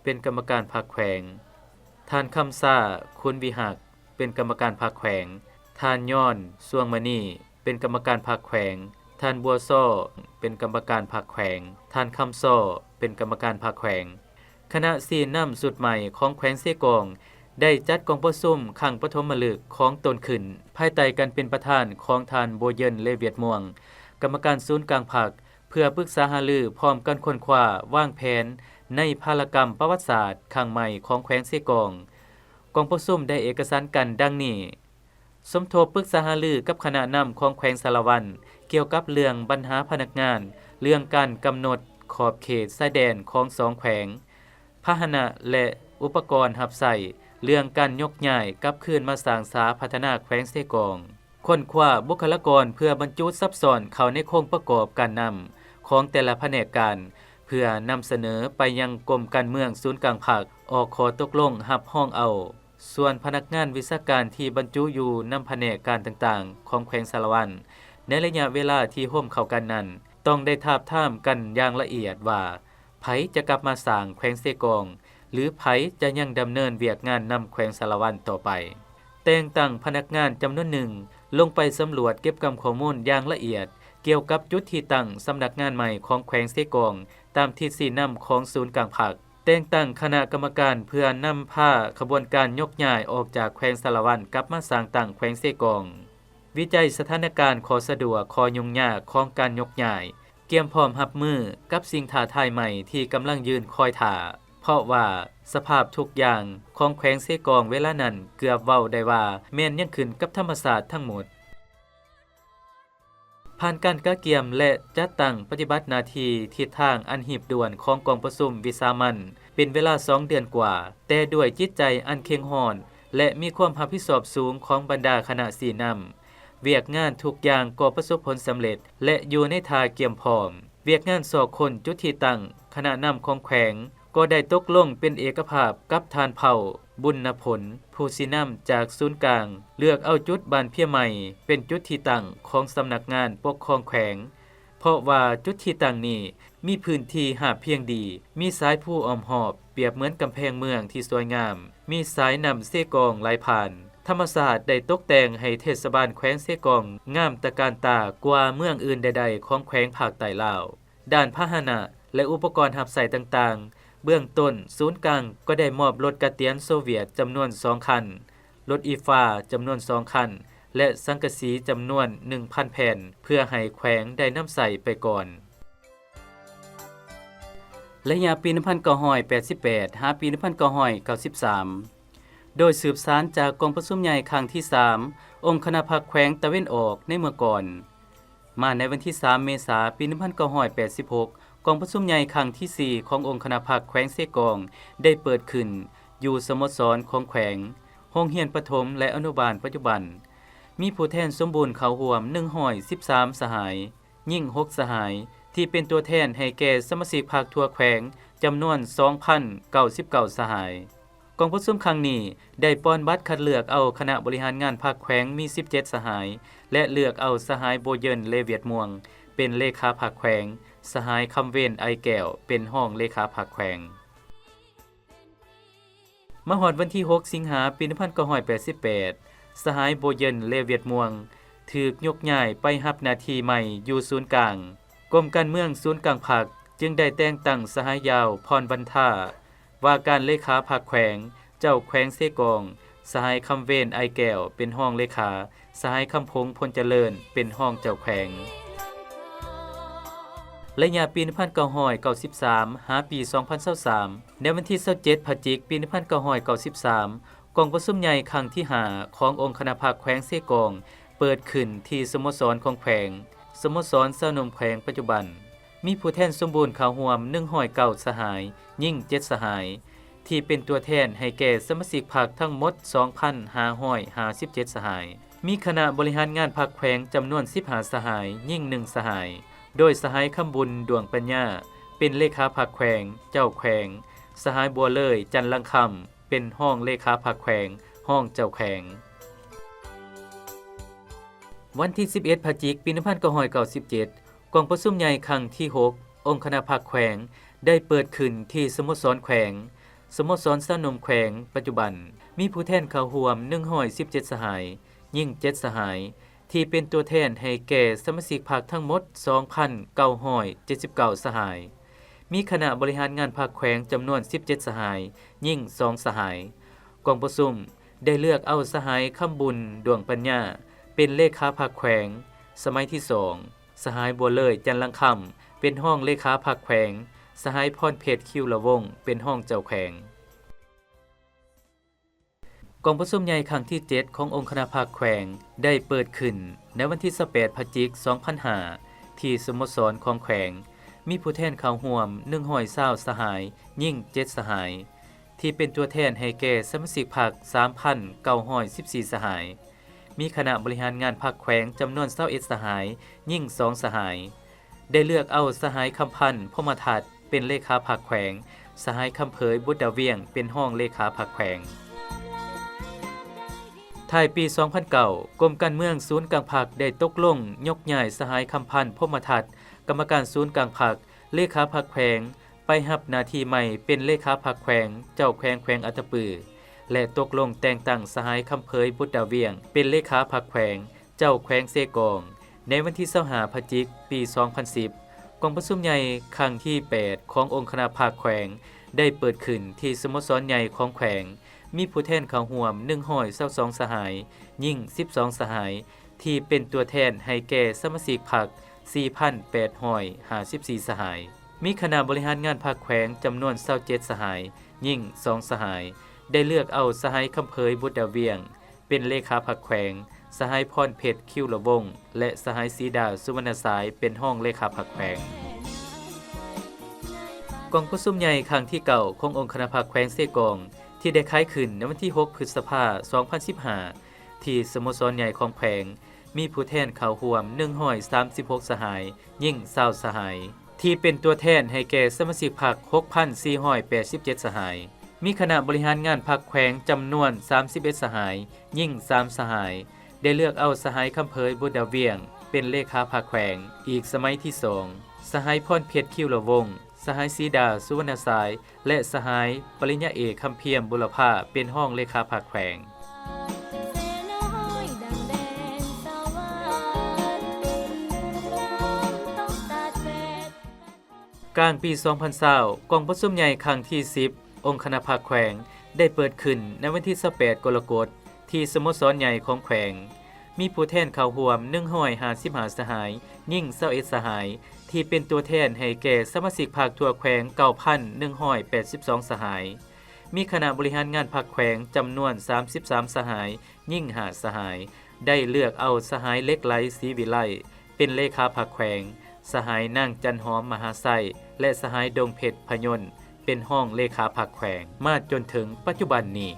ເປັນກຳມະການພັກແຂວງ. ທ່ານຄຳຊາ ຄຸນວິຮັກ ເປັນກຳມະການພັກແຂວງ. ທ່ານຍ້ອນ ສວງມະນີ ເປັນກຳມະການພັກແຂວງ. ທ່ານບົວຊໍ ເປັນກຳມະການພັກແຂວງ. ທ່ານຄຳຊໍ ເປັນກຳມະການພັກແຂວງ. ຄະນະຊີ້ນຳຊຸດໃໝ່ຂອງແຂວງເຊກອງ ໄດ້ຈັດກອງປະຊຸມຄັ້ງປະຖົມມະລຶກຂອງຕົນຂຶ້ນ ພາຍໃຕ້ການເປັນປະທານຂອງທ່ານ ໂບເຢິນ ເລວຽດມ່ວງ ກຳມະການສູນກາງພັກ ເພື່ອປຶກສາຫາລືພ້ອມກັນຄົ້ນຄວ້າວາງແຜນໃນພາລະກຳປະຫວັດສາດຄັ້ງໃໝ່ຂອງແຂວງເຊກອງ. ກອງປະຊຸມໄດ້ເອກະສານກັນດັ່ງນີ້: ສົມທົບປຶກສາຫາລືກັບຄະນະນຳຂອງແຂວງສາລະວັນ ກ່ຽວກັບເລື່ອງບັນຫາພະນັກງານ, ເລື່ອງການກຳນົດຂອບເຂດຊາຍແດນຂອງສອງແຂວງ, ພາຫະນະ ແລະ ອຸປະກອນຮັບໃຊ້, ເລື່ອງການຍົກຍ້າຍກັບຄືນມາສ້າງສາພັດທະນາແຂວງເຊກອງ. ຄົ້ນຄວ້າບຸກຄະລາກອນເພື່ອບັນຈຸຊັບຊ້ອນເຂົ້າໃນໂຄງປະກອບການນຳຂອງແຕ່ລະພະແນກການ ເພື່ອນຳສະເໜີໄປຍັງກົມການເມືອງສູນກາງພັກ ອອກຂໍ້ຕົກລົງຮັບຮອງເອົາ. ສ່ວນພະນັກງານວິຊາການທີ່ບັນຈຸຢູ່ນຳພະແນກການຕ່າງໆຂອງແຂວງສາລະວັນ ໃນໄລຍະເວລາທີ່ໂຮມເຂົ້າກັນນັ້ນ ຕ້ອງໄດ້ທາບທາມກັນຢ່າງລະອຽດວ່າ ໃຜຈະກັບມາສ້າງແຂວງເຊກອງ ຫຼື ໃຜຈະຍັງດຳເນີນວຽກງານນຳແຂວງສາລະວັນຕໍ່ໄປ. ແຕ່ງຕັ້ງພະນັກງານຈຳນວນໜຶ່ງລົງໄປສຳຫຼວດເກັບກຳຂໍ້ມູນຢ່າງລະອຽດ ກ່ຽວກັບຈຸດທີ່ຕັ້ງສຳນັກງານໃໝ່ຂອງແຂວງເຊກອງ ຕາມທິດຊີ້ນຳຂອງສູນກາງພັກ. ແຕ່ງຕັ້ງຄະນະກຳມະການເພື່ອນຳພາຂະບວນການຍົກຍ້າຍອອກຈາກແຂວງສາລະວັນກັບມາສ້າງຕັ້ງແຂວງເຊກອງ. ວິໄຈສະຖານະການ, ຂໍ້ສະດວກ, ຂໍ້ຫຍຸ້ງຍາກຂອງການຍົກຍ້າຍ, ກຽມພ້ອມຮັບມືກັບສິ່ງທ້າທາຍໃໝ່ທີ່ກຳລັງຢືນຄອຍຖ້າ, ເພາະວ່າສະພາບທຸກຢ່າງຂອງແຂວງເຊກອງເວລານັ້ນເກືອບເວົ້າໄດ້ວ່າແມ່ນຍັງຂຶ້ນກັບທຳມະຊາດທັງໝົດ. ຜ່ານການກະກຽມ ແລະ ຈັດຕັ້ງປະຕິບັດໜ້າທີ່, ທິດທາງອັນຮີບດ່ວນຂອງກອງປະຊຸມວິສາມັນເປັນເວລາສອງເດືອນກວ່າ, ແຕ່ດ້ວຍຈິດໃຈອັນເຄັ່ງຮ້ອນ ແລະ ມີຄວາມຮັບຜິດຊອບສູງຂອງບັນດາຄະນະຊີ້ນຳ, ວຽກງານທຸກຢ່າງກໍປະສົບຜົນສຳເລັດ ແລະ ຢູ່ໃນທ່າກຽມພ້ອມ. ວຽກງານຊອກຄົ້ນຈຸດທີ່ຕັ້ງຄະນະນຳຂອງແຂວງ ກໍໄດ້ຕົກລົງເປັນເອກະພາບກັບທ່ານ ເຜົ່າ ບຸນນະພົນ ຜູ້ຊີ້ນຳຈາກສູນກາງ ເລືອກເອົາຈຸດບ້ານເພຍໃໝ່ເປັນຈຸດທີ່ຕັ້ງຂອງສຳນັກງານປົກຄອງແຂວງ, ເພາະວ່າຈຸດທີ່ຕັ້ງນີ້ມີພື້ນທີ່ຮາບພຽງດີ, ມີສາຍພູອ້ອມຮອບ ປຽບເໝືອນກຳແພງເມືອງທີ່ສວຍງາມ, ມີສາຍນ້ຳເຊກອງໄຫຼຜ່ານ. ທຳມະຊາດໄດ້ຕົກແຕ່ງໃຫ້ເທດສະບານແຂວງເຊກອງງາມຕະການຕາກວ່າເມືອງອື່ນໃດໆຂອງແຂວງພາກໃຕ້ລາວ. ດ້ານພາຫະນະ ແລະ ອຸປະກອນຮັບໃຊ້ຕ່າງໆ, ເບື້ອງຕົ້ນສູນກາງກໍໄດ້ມອບລົດກະຕຽນໂຊວຽດຈຳນວນສອງຄັນ, ລົດອີຟ້າຈຳນວນສອງຄັນ ແລະ ສັງກະສີຈຳນວນໜຶ່ງພັນແຜ່ນ ເພື່ອໃຫ້ແຂວງໄດ້ນຳໃຊ້ໄປກ່ອນ. ໄລຍະປີໜຶ່ງພັນເກົ້າຮ້ອຍແປດສິບແປດ ຫາປີໜຶ່ງພັນເກົ້າຮ້ອຍເກົ້າສິບສາມ ໂດຍສືບສານຈາກກອງປະຊຸມໃຫຍ່ຄັ້ງທີສາມ ອົງຄະນະພັກແຂວງຕາເວັນອອກໃນເມື່ອກ່ອນ. ມາໃນວັນທີສາມ ເມສາ ປີໜຶ່ງພັນເກົ້າຮ້ອຍແປດສິບຫົກ ກອງປະຊຸມໃຫຍ່ຄັ້ງທີສີ່ຂອງອົງຄະນະພັກແຂວງເຊກອງ ໄດ້ເປີດຂຶ້ນຢູ່ສະໂມສອນຂອງແຂວງ, ໂຮງຮຽນປະຖົມ ແລະ ອະນຸບານປັດຈຸບັນ, ມີຜູ້ແທນສົມບູນເຂົ້າຮ່ວມໜຶ່ງຮ້ອຍສິບສາມສະຫາຍ, ຍິງຫົກສະຫາຍ ທີ່ເປັນຕົວແທນໃຫ້ແກ່ສະມາຊິກພັກທົ່ວແຂວງຈຳນວນສອງພັນເກົ້າສິບເກົ້າສະຫາຍ. ກອງປະຊຸມຄັ້ງນີ້ໄດ້ປ່ອນບັດຄັດເລືອກເອົາຄະນະບໍລິຫານງານພັກແຂວງມີສິບເຈັດສະຫາຍ ແລະ ເລືອກເອົາສະຫາຍ ໂບເຢິນ ເລວຽດມ່ວງ ເປັນເລຂາພັກແຂວງ, ສະຫາຍ ຄຳເວນ ໄອແກ້ວ ເປັນຮອງເລຂາພັກແຂວງ. ມາຮອດວັນທີຫົກ ສິງຫາ ປີໜຶ່ງພັນເກົ້າຮ້ອຍແປດສິບແປດ ສະຫາຍ ໂບເຢິນ ເລວຽດມ່ວງ ຖືກຍົກຍ້າຍໄປຮັບໜ້າທີ່ໃໝ່ຢູ່ສູນກາງ. ກົມການເມືອງສູນກາງພັກຈຶ່ງໄດ້ແຕ່ງຕັ້ງສະຫາຍ ຢາວ ພອນວັນທາ ວ່າການເລຂາພັກແຂວງ, ເຈົ້າແຂວງເຊກອງ, ສະຫາຍ ຄຳເວນ ໄອແກ້ວ ເປັນຮອງເລຂາ, ສະຫາຍ ຄຳພົງ ພົນຈະເລີນ ເປັນຮອງເຈົ້າແຂວງ. ໄລຍະປີໜຶ່ງພັນເກົ້າຮ້ອຍເກົ້າສິບສາມ ຫາປີສອງພັນຊາວສາມ ໃນວັນທີຊາວເຈັດ ພະຈິກ ປີໜຶ່ງພັນເກົ້າຮ້ອຍເກົ້າສິບສາມ ກອງປະຊຸມໃຫຍ່ຄັ້ງທີຫ້າຂອງອົງຄະນະພັກແຂວງເຊກອງເປີດຂຶ້ນທີ່ສະໂມສອນຂອງແຂວງ, ສະໂມສອນຊາວໜຸ່ມແຂວງປັດຈຸບັນ. ມີຜູ້ແທນສົມບູນເຂົ້າຮ່ວມໜຶ່ງຮ້ອຍເກົ້າສະຫາຍ, ຍິງເຈັດສະຫາຍ, ແ ທີ່ເປັນຕົວແທນໃຫ້ແກ່ສະມາຊິກພັກທັງໝົດ ສອງພັນຫ້າຮ້ອຍຫ້າສິບເຈັດ ສະຫາຍ. ມີຄະນະບໍລິຫານງານພັກແຂວງຈຳນວນ ສິບຫ້າ ສະຫາຍ, ຍິງ ໜຶ່ງ ສະຫາຍ, ໂດຍສະຫາຍ ຄຳບຸນ ດວງປັນຍາ ເປັນເລຂາພັກແຂວງ, ເຈົ້າແຂວງ, ສະຫາຍ ບົວເລີຍ ຈັນລັງຄຳ ເປັນຮອງເລຂາພັກແຂວງ, ຮອງເຈົ້າແຂວງ. ວັນທີ ສິບເອັດ ພະຈິກ ປີ ໜຶ່ງພັນເກົ້າຮ້ອຍເກົ້າສິບເຈັດ ກອງປະຊຸມໃຫຍ່ຄັ້ງທີ ຫົກ ອົງຄະນະພັກແຂວງ ໄດ້ເປີດຂຶ້ນທີ່ສະໂມສອນແຂວງ, ສະໂມສອນຊາວໜຸ່ມແຂວງປັດຈຸບັນ, ມີຜູ້ແທນເຂົ້າຮ່ວມ ໜຶ່ງຮ້ອຍສິບເຈັດ ສະຫາຍ, ຍິງ ເຈັດ ສະຫາຍ, ທີ່ເປັນຕົວແທນໃຫ້ແກ່ສະມາຊິກພັກທັງໝົດ ສອງພັນເກົ້າຮ້ອຍເຈັດສິບເກົ້າ ສະຫາຍ. ມີຄະນະບໍລິຫານງານພັກແຂວງຈຳນວນ ສິບເຈັດ ສະຫາຍ, ຍິງ ສອງ ສະຫາຍ. ກອງປະຊຸມໄດ້ເລືອກເອົາສະຫາຍ ຄຳບຸນ ດວງປັນຍາ ເປັນເລຂາພັກແຂວງ ສະໄໝທີ ສອງ, ສະຫາຍ ບົວເລີຍ ຈັນລັງຄຳ ເປັນຮອງເລຂາພັກແຂວງ, ສະຫາຍ ພອນເພັດ ຄິວລະວົງ ເປັນຮອງເຈົ້າແຂວງ. ກອງປະຊຸມໃຫຍ່ຄັ້ງທີ ເຈັດ ຂອງອົງຄະນະພັກແຂວງ ໄດ້ເປີດຂຶ້ນໃນວັນທີ ຊາວແປດ ພະຈິກ ສອງພັນຫ້າ ທີ່ສະໂມສອນຂອງແຂວງ, ມີຜູ້ແທນເຂົ້າຮ່ວມ ໜຶ່ງຮ້ອຍຊາວ ສະຫາຍ, ຍິງ ເຈັດ ສະຫາຍ, ທີ່ເປັນຕົວແທນໃຫ້ແກ່ສະມາຊິກພັກ ສາມພັນເກົ້າຮ້ອຍສິບສີ່ ສະຫາຍ. ມີຄະນະບໍລິຫານງານພັກແຂວງຈຳນວນ ຊາວເອັດ ສະຫາຍ, ຍິງ ສອງ ສະຫາຍ. ໄດ້ເລືອກເອົາສະຫາຍ ຄຳພັນ ພົມມະທັດ ເປັນເລຂາພັກແຂວງ, ສະຫາຍ ຄຳເຜີຍ ບຸດດາວຽງ ເປັນຮອງເລຂາພັກແຂວງ. ທ້າຍປີ ສອງພັນເກົ້າ ກົມການເມືອງສູນກາງພັກໄດ້ຕົກລົງຍົກຍ້າຍສະຫາຍ ຄຳພັນ ພົມມະທັດ ກຳມະການສູນກາງພັກ, ເລຂາພັກແຂວງ ໄປຮັບໜ້າທີ່ໃໝ່ເປັນເລຂາພັກແຂວງ, ເຈົ້າແຂວງແຂວງອັດຕະປື ແລະ ຕົກລົງແຕ່ງຕັ້ງສະຫາຍ ຄຳເຜີຍ ບຸດດາວຽງ ເປັນເລຂາພັກແຂວງ, ເຈົ້າແຂວງເຊກອງ ໃນວັນທີ ຊາວຫ້າ ພະຈິກ ປີ ສອງພັນສິບ. ກອງປະຊຸມໃຫຍ່ຄັ້ງທີ ແປດ ຂອງອົງຄະນະພັກແຂວງ ໄດ້ເປີດຂຶ້ນທີ່ສະໂມສອນໃຫຍ່ຂອງແຂວງ, ມີຜູ້ແທນເຂົ້າຮ່ວມ ໜຶ່ງຮ້ອຍຊາວສອງ ສະຫາຍ, ຍິງ ສິບສອງ ສະຫາຍ, ທີ່ເປັນຕົວແທນໃຫ້ແກ່ສະມາຊິກພັກ ສີ່ພັນແປດຮ້ອຍຫ້າສິບສີ່ ສະຫາຍ. ມີຄະນະບໍລິຫານງານພັກແຂວງຈຳນວນ ຊາວເຈັດ ສະຫາຍ, ຍິງ ສອງ ສະຫາຍ, ໄດ້ເລືອກເອົາສະຫາຍ ຄຳເຜີຍ ບຸດດາວຽງ ເປັນເລຂາພັກແຂວງ, ສະຫາຍ ພອນເພັດ ຄິວລະວົງ ແລະ ສະຫາຍ ສີດາ ສຸວັນນະສາຍ ເປັນຮອງເລຂາພັກແຂວງ. ກອງປະຊຸມໃຫຍ່ຄັ້ງທີ ເກົ້າ ຂອງອົງຄະນະພັກແຂວງເຊກອງ ທີ່ໄດ້ໄຂຂຶ້ນໃນວັນທີ ຫົກ ພຶດສະພາ ສອງພັນສິບຫ້າ ທີ່ສະໂມສອນໃຫຍ່ຂອງແຂວງ, ມີຜູ້ແທນເຂົ້າຮ່ວມ ໜຶ່ງຮ້ອຍສາມສິບຫົກ ສະຫາຍ, ຍິງ ຊາວ ສະຫາຍ, ທີ່ເປັນຕົວແທນໃຫ້ແກ່ສະມາຊິກພັກ ຫົກພັນສີ່ຮ້ອຍແປດສິບເຈັດ ສະຫາຍ. ມີຄະນະບໍລິຫານງານພັກແຂວງຈຳນວນ ສາມສິບເອັດ ສະຫາຍ, ຍິງ ສາມ ສະຫາຍ, ໄດ້ເລືອກເອົາສະຫາຍ ຄຳເຜີຍ ບຸດດາວຽງ ເປັນເລຂາພັກແຂວງ ອີກສະໄໝທີ ສອງ, ສະຫາຍ ພອນເພັດ ຄິວລະວົງ, ສະຫາຍ ສີດາ ສຸວັນນະສາຍ ແລະ ສະຫາຍ ປະລິນຍາເອກ ຄຳພຽມ ບຸລະພາ ເປັນຮອງເລຂາພັກແຂວງ. ກາງປີ ສອງພັນຊາວ ກອງປະຊຸມໃຫຍ່ຄັ້ງທີ ສິບ ອົງຄະນະພັກແຂວງ ໄດ້ເປີດຂຶ້ນໃນວັນທີ ຊາວແປດ ກໍລະກົດ ທີ່ສະໂມສອນໃຫຍ່ຂອງແຂວງ, ມີຜູ້ແທນເຂົ້າຮ່ວມ ໜຶ່ງຮ້ອຍຫ້າສິບຫ້າ ສະຫາຍ, ຍິງ ຊາວເອັດ ສະຫາຍ, ທີ່ເປັນຕົວແທນໃຫ້ແກ່ສະມາຊິກພັກທົ່ວແຂວງ ເກົ້າພັນໜຶ່ງຮ້ອຍແປດສິບສອງ ສະຫາຍ. ມີຄະນະບໍລິຫານງານພັກແຂວງຈຳນວນ ສາມສິບສາມ ສະຫາຍ, ຍິງ ຫ້າ ສະຫາຍ, ໄດ້ເລືອກເອົາສະຫາຍ ເຫຼັກໄຫຼ ສີວິໄລ ເປັນເລຂາພັກແຂວງ, ສະຫາຍ ນາງ ຈັນຫອມ ມະຫາໄຊ ແລະ ສະຫາຍ ດົງເພັດ ພະຍົນ ເປັນຮອງເລຂາພັກແຂວງ ມາຈົນເຖິງປັດຈຸບັນນີ້.